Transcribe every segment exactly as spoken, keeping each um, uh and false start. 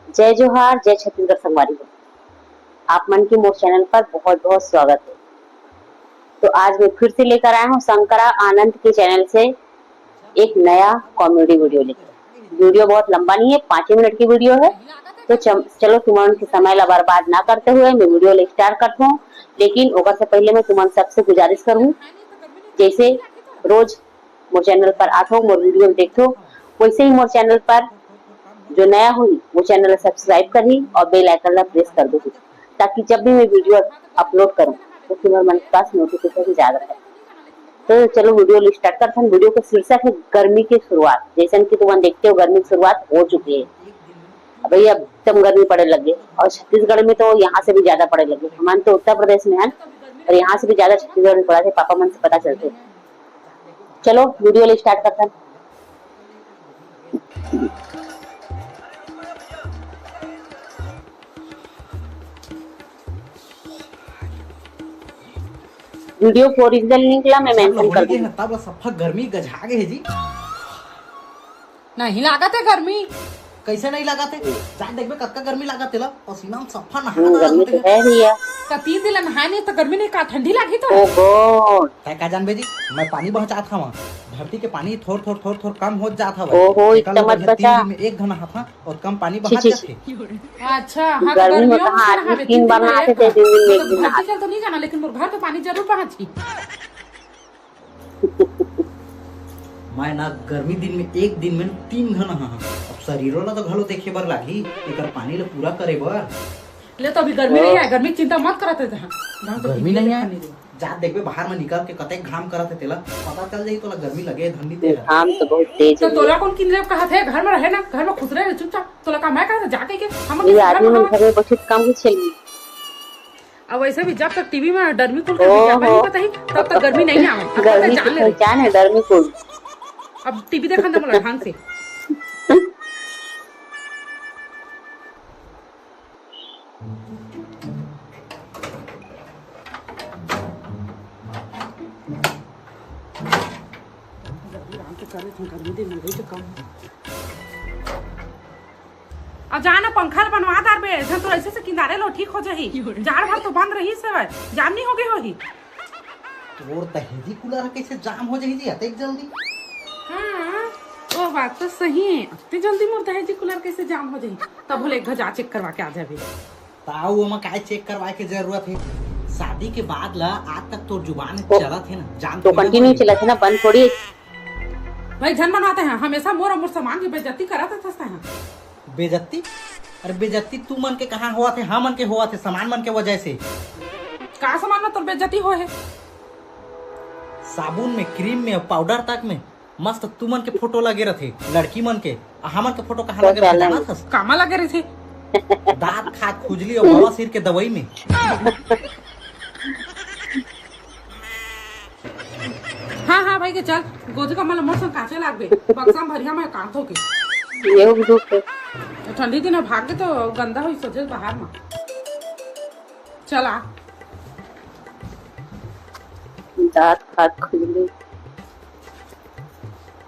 जय जोहार, जय छत्तीसगढ़ संगवारी हो। आप मन के मोर चैनल पर बहुत-बहुत स्वागत है। तो आज मैं फिर से लेकर आया हूँ शंकरा आनंद के चैनल से एक नया कॉमेडी वीडियो लेकर। वीडियो बहुत लंबा नहीं है, पाँच ही मिनट की वीडियो है। तो चम-, चलो तुमन के समय ला बर्बाद ना करते हुए मैं वीडियो ला स्टार्ट करता हूँ। लेकिन ओकर से पहले मैं तुमन सबसे गुजारिश करूँ, जैसे रोज मोर चैनल पर आथो, मोर वीडियो देखथो, वैसे ही मोर चैनल पर जो नया होही, वो चैनल ला सब्सक्राइब करही और बेल आइकन ला प्रेस कर दो, ताकि जब भी मैं वीडियो अपलोड करूँ, तो तुम्हारे मन के पास नोटिफिकेशन जात रहे। तो चलो वीडियो ला स्टार्ट करथन। वीडियो का शीर्षक है गर्मी की शुरुआत। जैसन कि तुमन देखते हो, गर्मी की शुरुआत हो चुकी है। अब भैया एकदम गर्मी पड़े लगे और छत्तीसगढ़ में तो यहाँ से भी ज्यादा पड़े लगे। हम तो उत्तर प्रदेश में हैं और यहाँ से भी ज्यादा छत्तीसगढ़ में पड़ा थे, पापा मन से पता चलते। चलो वीडियो ला स्टार्ट करथन। वीडियो के ओरिजिनल लिंक ला मैं सब मेंशन कर दूंगी। तब सफा गर्मी गझा गे हे जी। नहीं लागत हे गर्मी। कैसे नहीं लागत हे? जा देखबे कतका गर्मी लागत हे ला, पसीना में सफा नहा हम्म, गर्मी तो है भैया। त तीन दिन ले नहाए नहीं त गर्मी नहीं का ठंडी लागी तो? ओहो। तै का जानबे जी, मैं पानी बहचात हवा, धरती के पानी थोर थोर थोर थोर कम होत जात हवय। ओहो, एकर इतना ले मत बढ़िया तीन बचा। दिन में एक घन नहात हा, और कम पानी छी, बहत छी, जाथे। अच्छा, हाँ, तो गर्मी में गर्मियों में कहाँ आदमी नहावे, तीन तीन बार दिन में नहाथे, एक तो बार। तीन दिन में एक दिन नहाथे। धरती जल तो नहीं जाना, लेकिन मोर घर के पानी जरूर बहत ही। मैं ना गर्मी दिन में एक दिन में तीन घन नहा, अब शरीरों ला तो घलो देखे बर लागही, एकर पानी ला पूरा करे बर। ले तो अभी गर्मी नहीं आय, गर्मी के चिंता मत करत रहे। ढंग से गर्मी टीवी नहीं आय। देखा नहीं दे। जा देखबे बाहर में निकल के कतेक घाम करत हे तेला, पता चल जाही तोला गर्मी लगे हे धन नी तेला। घाम तो बहुत तेज तो हे। तोला कौन किन ले कहत हे, घर में रहे ना, घर में खुश रहे चुपचाप। तोला का मैं कहत हे, जा कह के, हम ये आदमी मन घर में बइठे काम के छेल। अब वैसे भी जब तक टीवी में डर्मी कुल के विज्ञापन नहीं बताही, तब तक गर्मी नहीं आवे। अब गर्मी की पहचान है डर्मी कुल। अब टीवी देखन दे मोला ढंग से। अब जा ना पंखा ल बनवा डारबे, झन तो ऐसे से किनारे लो ठीक हो जाही। जाड़ भर तो बंद रही से, जाम नहीं हो गई होही। तोर दहेजी कूलर ह कइसे जाम हो जाही जी अतेक जल्दी? हाँ, वो बात तो सही है। अतेक जल्दी मोर दहेजी कूलर कइसे जाम हो जाही? तब बोले एक घ जा चेक करवा के आ जाबे। ताऊ ओमा काय चेक करवाए के जरूरत है? शादी के बाद ला आज तक तोर जुबान तो, चलत है ना, जान तो थोड़ी ना continue बोली। चलत है ना, बंद थोड़ी। भाई झन बनाते हैं, हमेशा मोर और मोर सामान की बेइज्जती करत रहते हैं। बेइज्जती? अरे बेइज्जती तू मन के कहाँ होवत हे, हमन के होवत हे सामान मन के वजह से। का सामान में तोर बेइज्जती होए हे? साबुन में, क्रीम में, पाउडर तक में मस्त तुमन के फोटो लगे रथे, लड़की मन के। आ हमन के फोटो कहाँ लगे रथे, जानत हस? कामा लगे रथे? दांत खात खुजली और बवासीर के दवाई में। हाँ, हाँ, भाई के चल, गोदी कम्बल मोर संग काचे लागबे, बक्सा में भरिया में कांत होके। ये भी दुख है। ठंडी दिन भाग के तो गंदा होई सोचे बाहर में। चल आ। दांत खात खुजली।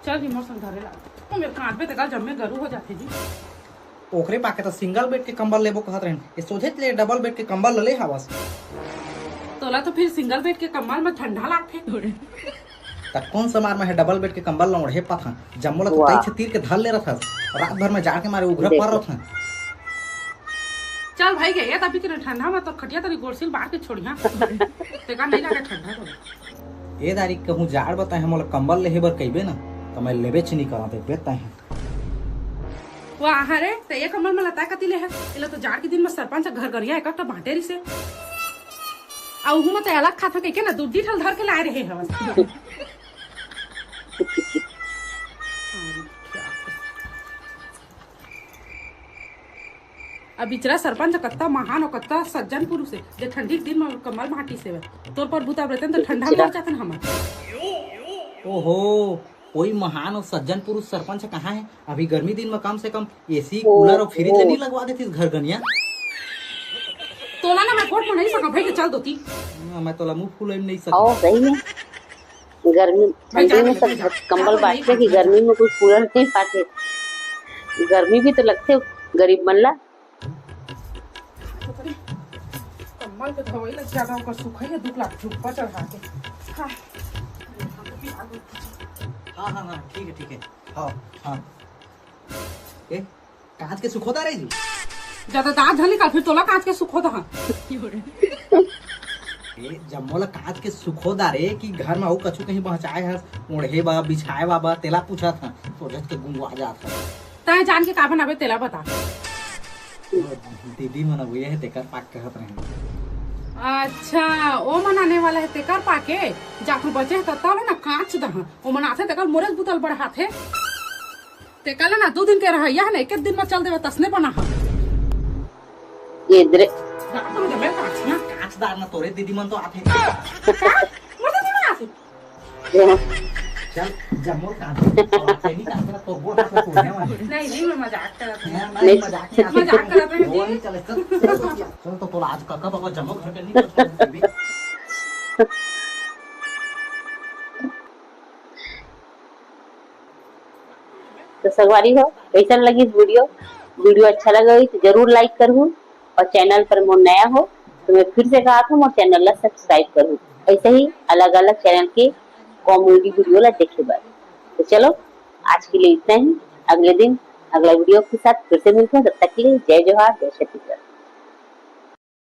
चल जी, मोर संग धरे ला। ओ, मेरे कांत पे तका जम्मे गरू हो जाथे जी। ओकरे पाके तो सिंगल बेड के कंबल लेबो कहत रहेन, ये सोझे ले डबल बेड के कंबल ले हवस। तोला तो फिर सिंगल बेड के कंबल में ठंडा लागथे। त कौन समार में है डबल बेड के कंबल ल ओढ़े पाथन, जम्मो ला तो वाह। तई छे तीर के धर ले रथस, रात भर में जाड़ के मारे उघरा देखो। पर रथन। चल भाई गे, ये तभी के ठंडा में तो खटिया तरी गोरसिल बार के छोड़िया। तेका नहीं लगे ठंडा तो। ए दारी कहूँ जाड़ बताए मोला कंबल लेहे बर कहिबे ना, त मैं लेबे च नहीं करा देबे तहे। वाह रे, ते ये कमल में लता कति ले है? एला तो जाड़ के दिन में सरपंच घर गरिया एक एकटा बांटे रिसे। आ उहू में ते अलग खाता कहिके ना, दूधी ठल धर के लाए रहे हवन। अब बिचरा सरपंच कत्ता महान और कत्ता सज्जन पुरुष है, जे ठंडी के दिन में कमल बांटी से। तोर प्रभु ताप रहते तो ठंडा बिचरा। मर जातन हमर। ओहो, कोई महान और सज्जन पुरुष सरपंच कहाँ है? अभी गर्मी दिन में कम से कम एसी, ओ, कूलर और फ्रिज ओ। ले नहीं लगवा देती घर गनिया। तोला ना मैं कोर्ट में नहीं सका भाई के चल दोती। ना, मैं तोला मुंह फुले नहीं सका। ओ, सही है। गर्मी, भाई, ठंडी जाने में दे, सब जा। कंबल जा, बांटते नहीं कि बांटते। गर्मी में कोई कूलर नहीं बांटे। गर्मी भी तो लगते, गरीब मन ला। कम्बल के धोवई ला ज्यादा ओकर सुखई है, दू लाख जुब्बा चढ़ा के। हाँ। हाँ, हाँ, हाँ, ठीक है, ठीक है। हाँ, हाँ। ए, कांच के सुखोदा रे जी। ज्यादा दांत झन निकाल, फिर तोला कांच के सुखोदा, हाँ। ए, जम्मो ला कांच के सुखोदा रे कि घर में अउ कछु कहीं पहुंचाए हस, ओढ़े बा, बिछाए बा, बा, तेला पूछत हन, सोचत के गुंगवा जात हन। तैं जान के का बनाबे, तेला बता। ओ, दीदी मन अबुए हे, तेकर पाक कहत रहे। अच्छा, ओ मन आने वाला हे, तेकर पाके? जाथन बचे हे, त तब ना कांच दहन। ओ मन आथे, तेकर मोरेच बुतल बढ़ाथे। तेकर ले ना, दू दिन के रहइया हे ना, एक दिन में चल देवे, तसने बना ह। ये दरे। रात में जमे कांच ना। कांचदार ना, तोरे दीदी मन तो आथे। मोर दीदी मन आथे। चल, जम्मो काम। अब आप सही काम करा, तो वो हाथ में पूछने वाले। नहीं, नहीं, मैं मजाक करत हूँ। मैं, मैं नहीं। मजाक नहीं, मजाक करत हूँ। वो नहीं चले, चल, चल, चल, तो तोला आज काका बाबा जम्मो घर के नहीं करता हूँ, तो संगवारी हो, कैसन लगिस वीडियो? वीडियो अच्छा लगा होही तो जरूर लाइक करहू, और चैनल पर मोर नया हो तो मैं फिर से कहत हूँ, मोर चैनल ला सब्सक्राइब करहू, ऐसे ही अलग-अलग चैनल के कॉमेडी वीडियो ला देखे बर। तो चलो, आज के लिए इतना ही। अगले दिन अगला वीडियो के साथ फिर से मिलते हैं, तब तक के लिए जय जोहार, जय छत्तीसगढ़।